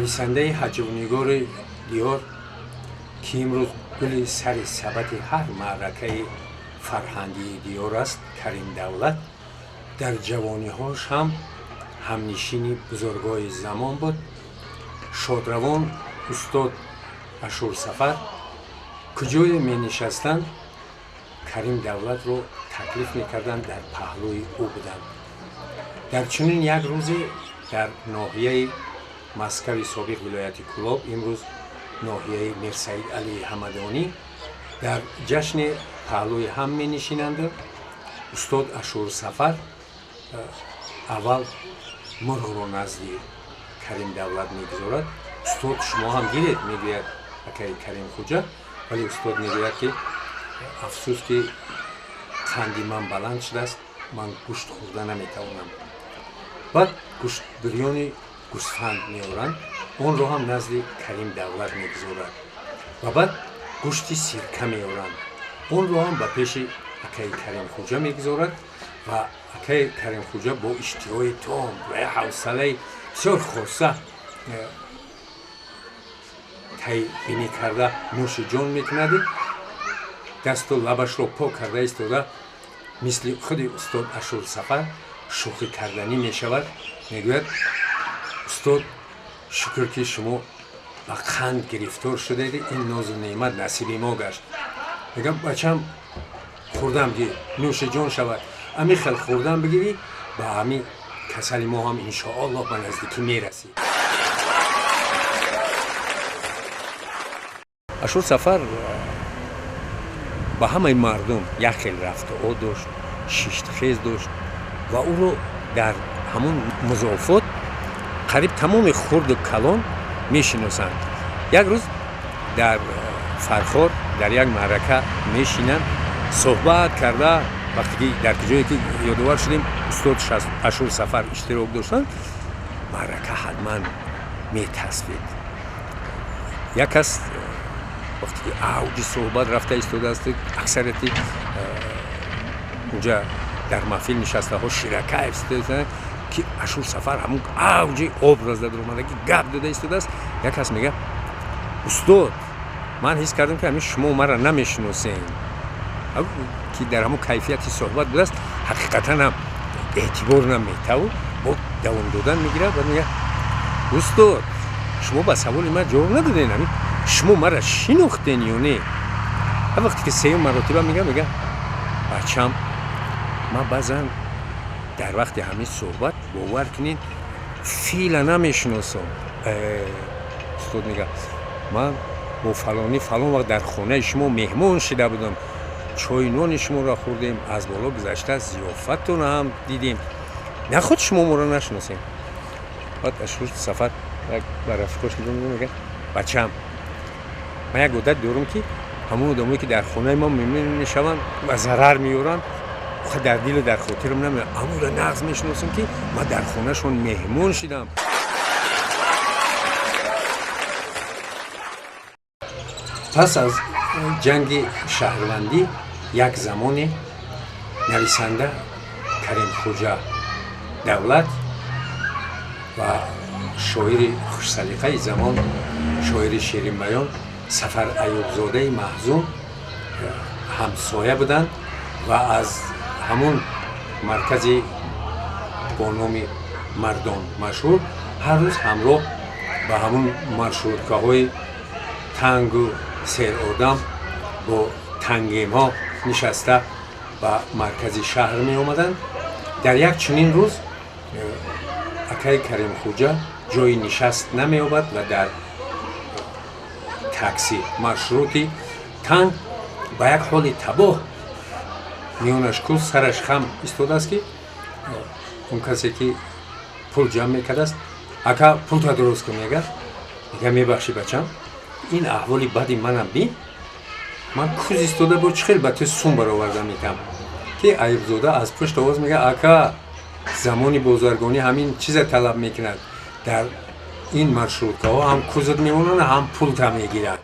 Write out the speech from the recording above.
Нависандаи ҳаҷвнигори диёр, ки имрӯз гули сари сабати ҳар маъракаи фарҳангии диёр аст, Карим Давлат, дар ҷавониҳош ҳам ҳамнишини бузургои замон буд. Шодравон устод Ашурсафар куҷое менишастанд, Карим Давлатро таклиф мекарданд, дар паҳлӯи ӯ буданд. Дар чунин як рӯзе дар ноҳияи Маскави собиқ вилояти Кӯлоб, имрӯз ноҳияи Мирсаид Алии Ҳамадонӣ, дар ҷашни паҳлӯи ҳам менишинанд. Устод Ашурсафар аввал мурғро назди Карим Давлат мегузорад. Устод, шумо ҳам гиред, мегӯяд акаи Карим Хуҷа, вале устод мегӯяд, ки афсӯс, ки қанди ман баланд шудааст, ман гӯшт хӯрда наметавонам. Баъд гӯшт бирёни гӯсфанд меоранд, онро ҳам назди Карим Давлат мегузорад ва баъд гӯшти сирка меоранд, онро ҳам ба пеши акаи Карим Хуҷа мегузорад ва акаи Карим Хуҷа бо иштиҳои том ва ҳавсалаи бисёр хоса тайбинӣ карда нӯши ҷон мекунад, дасту лабашро пок карда истода, мисли худи устод Ашурсафар шӯхӣ карданӣ мешавад. Мегӯяд: устод, шукр, ки шумо ба қанд гирифтор шудед, ин нозу неъмат насиби мо гашт. Мегӯям: бачам, хӯрдам гир, нӯши ҷон шавад, ами хел хӯрдан бигирӣ, ба ҳами касали мо ҳам иншоаллоҳ ба наздикӣ мерасӣ. Ашурсафар ба ҳамаи мардум як хел рафтуо дошт, шиштхез дошт ва ӯро дар ҳамон музофот қариб тамоми хурду калон мешиносанд. Як рӯз дар Фархор дар як маърака мешинанд, суҳбат карда, вақте ки дар ҷое ки ёдовар шудем, устод Ашурсафар иштирок доштанд, маърака ҳатман метасвид. Як кас вақте ки авҷи суҳбат рафта истодааст, аксарияти унҷа дар маҳфил нишастаҳо ширакаев ки Ашурсафар ҳамун авҷи образ дар омада, ки гап дода истодааст, як кас мегӯяд: устод, ман ҳис кардам, ки ҳамин шумо маро намешиносем, ки дар ҳамун кайфияти суҳбат будааст, ҳақиқатан ҳам эътибор наметаву бо давом додан мегирад. Баъд мегӯяд: устод, шумо ба саволи ман ҷавоб надодем, ҳамин шумо маро шинохтен ё не? Вақте ки сеюм маротиба мега, бачам, ман баъзан дар вақти ҳамин суҳбат, бовар кунед, фила намешиносам. Устод мега: ман бо фалонӣ фалон вақт дар хонаи шумо меҳмон шида будам, чойу нони шуморо хӯрдем, аз боло гузашта зиёфаттонро ҳам дидем, наход шумо моро нашиносем? Баъд Ашурсафар ба рафиқош мега: бачам, ман як одат дорам, ки ҳамон одамое ки дар хонаи мо меҳмон мешаванд ва зарар меёранд, дар дилу дар хотирам намеояд, аморо нағз мешиносам, ки ман дар хонаашон меҳмон шидам. Пас аз ҷанги шаҳрвандӣ як замоне нависанда Каримхуҷа Давлат ва шоири хушсалиқаи замон, шоири ширинбаён Сафар Аюбзодаи Маҳзун ҳамсоя буданд ва аз ҳамун маркази бо номи Мардон машҳур ҳар рӯз ҳамроҳ ба ҳамун маршруткаҳои тангу серодам бо тангемҳо нишаста ба маркази шаҳр меомаданд. Дар як чунин рӯз акаи Каримхуҷа ҷои нишаст намеёбад ва дар такси маршрути танг ба як ҳоли табоҳ, миёнаш кӯз, сараш хам истодааст, ки он касе ки пул ҷамъ мекардааст: ака, пулта дуруст кун, мега. Мега: мебахшӣ, бачам, ин аҳволи бади манам бин, ман кӯз истода бо чӣ хел ба ту сум бароварда метам? Ки Аюбзода аз пушт овоз мега: ака, замони бозаргонӣ ҳамин чиза талаб мекунад, дар ин маршруткаҳо ҳам кӯзат мемонанд, ҳам пулта мегиранд.